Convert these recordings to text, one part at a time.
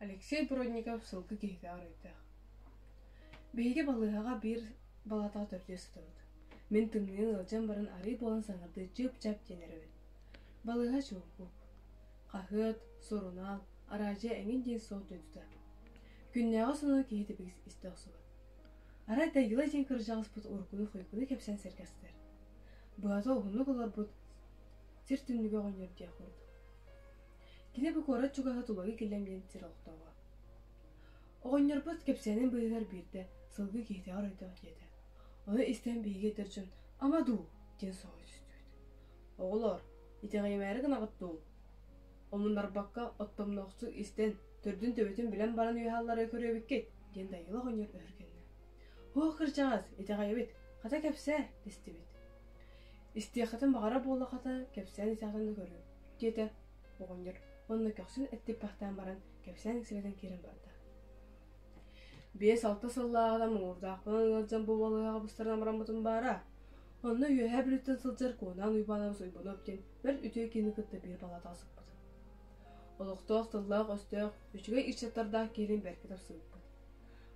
Алексей Бродников сылгы киһитэ оройдоох. Биһиги балыыһаҕа биир балаатаҕа төрдүө сытабыт. Мин тымныйан ыалдьан баран арыы буолан саҥардыы чыып-чап диэн эрэбин. Балыыһа чуумпу. Хаһыат, сурунаал, араадьыйа эҥин диэн суох дойдута. Күннээҕи сонуну киһи тибигис истэ охсубат. Арай Дайыла диэн кырдьаҕаспыт уруккуну-хойуккуну кэпсээн сэргэхситэр. Быһата уһуннук олорбут сир түннүгэ оҕонньор диэх курдук. Кини бу куорат чугаһа Тулагы Киллэм диэн сир олохтооҕо. Оҕонньорбут кэпсээнин быыһыгар биирдэ сылгы киһитэҕэр өйдөөх диэтэ. Ону истэн биһиги эдэр дьон «Ама дуу?» диэн соһуйа түстүбүт. «Оҕолоор, итэҕэйимээри гынаҕыт дуу? Омуннарбакка оттомноохтук истэн, төрдүн-төбөтүн билэн баран үөһэ алларыы көрүөбүккүт» диэн Дайыла оҕонньор өһүргэннэ. «Һуох кырдьаҕас, итэҕэйэбит, хата кэпсээ» дэстибит. «Истиэххитин баҕарар буоллаххыта, кэпсээн истэххитинэ көрүөм» диэтэ оҕонньор уонна көхсүн эттиппэхтээн баран кэпсээн иҥсэрэтэн киирэн барда. 5-6 сыллааҕыта муҥурдаахпынан ыалдьан бу балыыһаҕа быстаран абыраммытым баара. Онно Үөһээ Бүлүүттэн сылдьар Куонаан Уйбаанабыс Уйбанов диэн бэрт үтүө киһини кытта биир палаатаҕа сыппытым. Олохтоох тыллаах-өстөөх, үчүгэй ыччаттардаах киһилиин бэркэ тапсыбыппыт.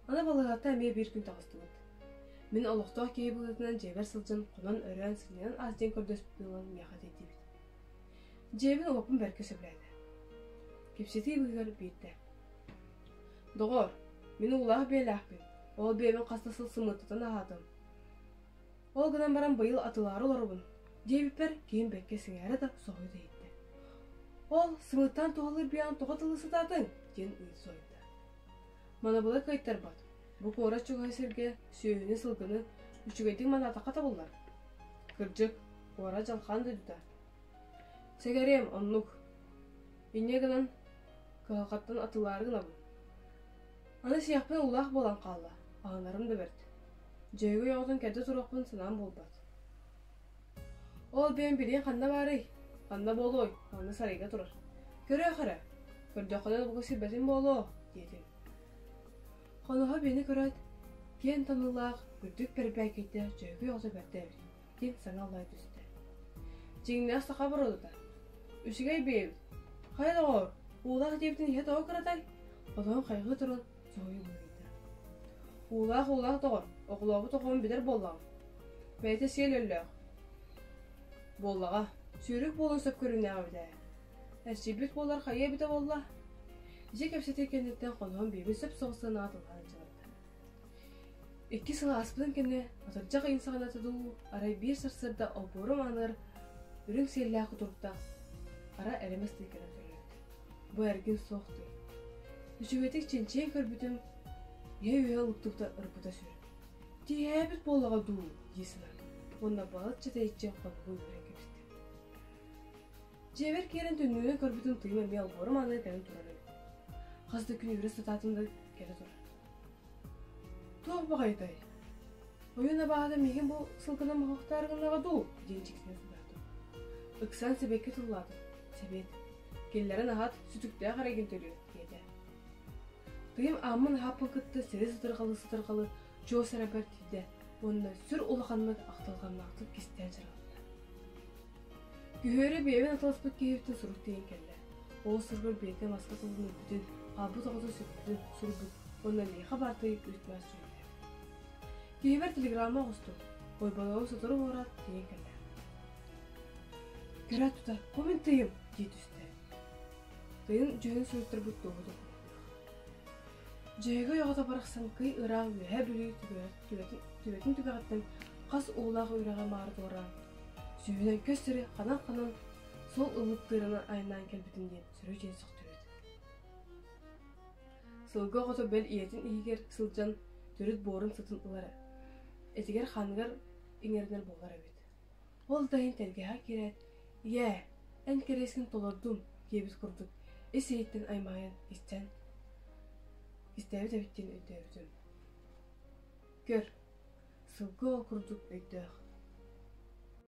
Аны балыыһаттан эмиэ биир күн таҕыстыбыт. Мин олохтоох киһи быһыытынан дьиэбэр сылдьан хонон-өрөөн сынньанан аас диэн көрдөспүтүн ылан миэхэ тиийдибит. Дьиэбин уоппун бэркэ сөбүлээтэ. Кэпсэтии быыһыгар биирдэ: «Доҕоор, мин уулаах биэлээхпин, ол биэбин хас да сыл сымыыттатан аһаатым. Ол гынан баран быйыл атылаары олоробун», диэбиппэр киһим бэккэ сэҥээрэ да соһуйа да иһиттэ. «Ол сымыыттаан туһалыыр биэҕин тоҕо тылыы сатаатыҥ?» диэн ыйыт соһуйда. Манабыла кыайтарбат, бу куорат чугаһа сиргэ сүөһүнү-сылгыны үчүгэйдик манаатахха табыллар. Кырдьык, куорат дьалхаан дойдута. Сэгэриэм, оннук. Инньэ гынан кыһалҕаттан атыылаары гынабын. Аны сиэхпин уулаах буолан хаалла, аһынарым да бэрт. Дьөһөгөй оҕотун кэрдэ туруохпун санаам буолбат. Ол бэйэм билигин ханна баарый? Ханна буолуой? Манна сарайга турар. Көрөөх эрэ, көрдөххүнэ бука сирбэтим буолуо, диэтим. Хоноһо биэни көрөөт, киэн таныылаах, үрдүк бэрбээкэйдээх дьөһөгөй оҕото бэрдэ эбит диэн саҥа аллайа түстэ. Дьиҥнээх саха боруодата. Үчүгэй бэйэбит. Хайа доҕоор, уулаах диэбитин иһэ тоҕо кыратай? Хотон хайҕыы туран соһуйа быһыыта. Уулаах уулаах доҕор, оҕолообут оҕом билэр буоллаҕым. Бэйэтэ сиэл өллөөх. Буоллаҕа, сүүрүк буолуон сөп көрүҥнээх эбит ээ. Эрчийбит буоллар хайыа эбитэ буолла? Дьиэ кэпсэтии кэнниттэн хоноһон биэбин сөп соҕус сыанаҕа тыллаан илдьэ барда. Икки сыл ааспытын кэннэ, атырдьах ыйын саҕаната дуу, арай биир сарсыарда олбуорум ааныгар үрүҥ сиэллээх кутуруктаах хара элэмэс тыы кэлэн турар эбит. Бу эргин суох тыы. Үчүгэйдик чинчийэн көрбүтүм, иһэ-үөһэ улуктубута ырбыта сүр. Тииһээбит буоллаҕа дуу дии санаатым уонна балачча тэйиччи хонугу үүрэн кэбистим. Дьиэбэр киирэн түннүгүнэн көрбүтүм тыым эмиэ олбуорум ааныгар кэлэн турар эбит. Хас да күн үүрэ сатаатым да кэлэ турар. Туох баҕайытай? Ойуун абааһыта миигин бу сылгынан моһуохтаары гыннаҕа дуу? диэн дьиксинэ санаатым. Ыксаан Сэбиэккэ тыллаатым. Сэбиэт, киллэрэн аһат, сүтүктээх эрэйгин төлүө, диэтэ. Тыйым ааммын аһааппын кытта сири сытырҕалыы-сытырҕалыы чуос эрэбэр тиийдэ уонна сүр улаханнык ахтылҕаннаахтык кистээн чаралатта. Күһүөрү биэбин атыласпыт киһибиттэн сурук тиийэн кэллэ. Ол суругар бэйэтэ маска тылын өлбүтүн, хаалбыт оҕото сүппүтүн суруйбут уонна миэхэ баартый үүт-маас дьүһүйдэ. Киһибэр телеграмма оҕустум, Ойбоноҕум сотору буораат тиийэн кэллэ. Көрөөт тута, бу мин тыйым дии түстэ. Тыйын дьүһүн суруйтарбыт туоһу Дьөһөгөй оҕото барахсан кый ыраах Үөһээ Бүлүү түбэтин түгэҕиттэн хас уулаах үрэҕи маары туораан, сүүһүнэн көс сири ханан-ханан суол ыллык тыырынан айаннаан кэлбитин диэн сөрү дьиэн сөхтүбүт. Сылгы оҕото бэл ийэтин иһигэр сылдьан төрүт буорун сытын ылара, этигэр-хааныгар иҥэринэр буолар эбит. Ол да иһин тэлгэһэҕэ киирээт, «Ийээ, эн кэриэскин толордум» диэбит курдук ис-иһиттэн аймаайан истэн истээбит эбит диэн өйдөөбүтүм. Көр, сылгы ол курдук өйдөөх.